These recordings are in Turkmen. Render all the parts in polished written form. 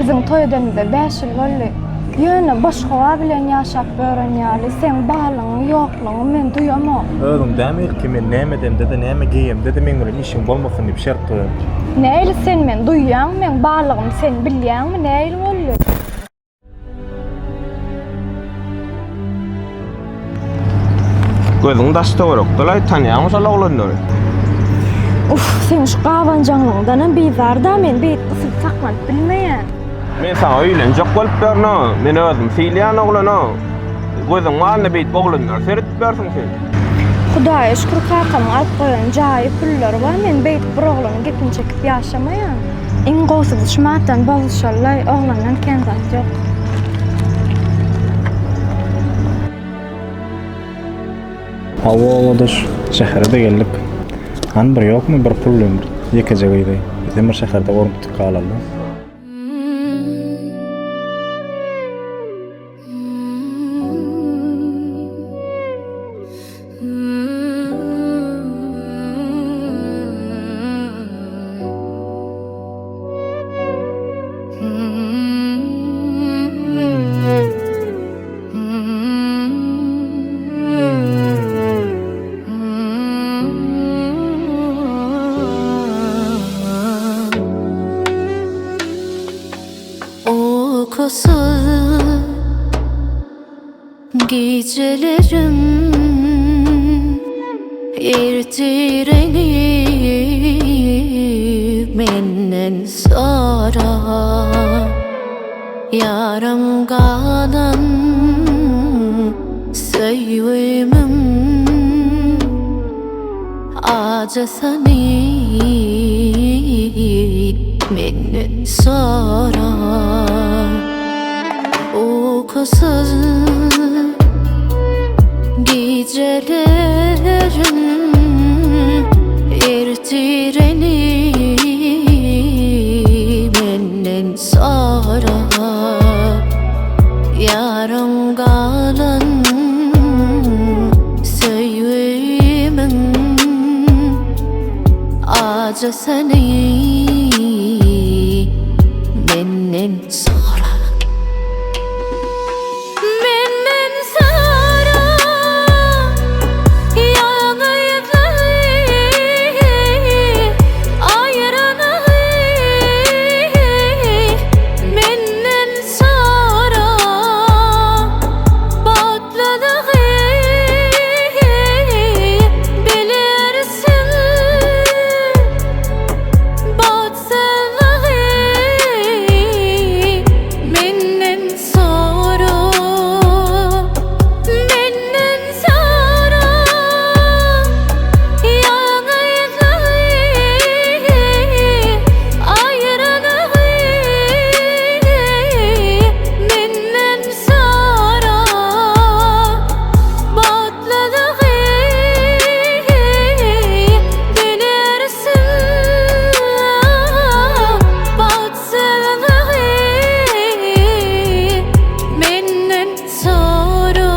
Biziň toý edenimize 5 ýyl boldy. Ýöne boş howa bilen ýaşap ýören ýaly, seň barlygyňy, ýoklugyňy men duýamok. Özüň dämi ilki men näme edemde-de, näme geýemde-de meň bilen işiň bolmasyn diýip şert goýan. Nähili sen meni duýýaňmy, meň barlygymy sen bilýäňmi, nähili boldy? Gözüň daş töwerekde-laý, tanýaňmy şol oglanlary? Uff, seň şu gabanjaňlygyňdanam bizar-da men, beýdip gysylyp saklanyp bilmeýän. Men saňa öýlenjek bolup ýörün-a, men özüm sylaýan oglan-a. Gözüň barynda beýdip oglanlara seredip ýörsüň sen. Hudaýa şükür kakamyň alyp goýan jaýy, pullary bar, men beýdip bir oglanyň gepini çekip ýaşamaýan. Iň gowusy biz şu matdan bozuşalylaý, oglandan kän zat ýok. Hawa obadaş, şähere-de geldik. Hany bir ýokmy bir pullym bir ýekeje gyzy. Bizem bir şäherde gorkup galaly. Uykusuz gecelerim Ertireni menden sora Yarım galan söýgümiň Ajysyny menden sora Ukusyz gijelerim Ertireni menden sora Ýarym galan söýgimiň Ajysyny menden sora. Menden sora ýalňyzlygy, aýralygy Menden sora bagtlylygy bilersiň Bagtsyzlygy menden sora Menden sora ýalňyzlygy aýralygy menden sora Bagtlylygy bilersiň Bagtsyzlygy menden sora.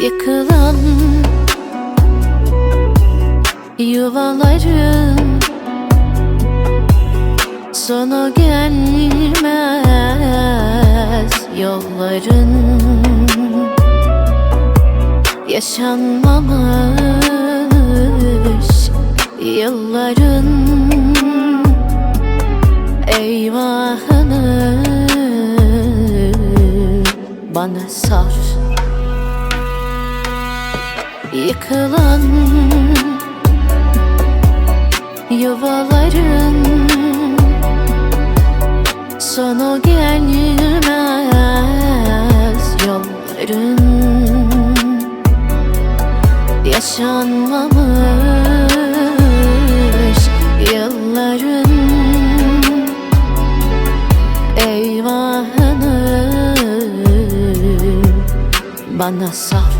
Yıkılan yuvaların Sonu gelmez yolların Yaşanmamış yılların Eyvahını bana sor Yıkılan yuvaların Sonu gelmez yolların Yaşanmamış yılların. Bana sor.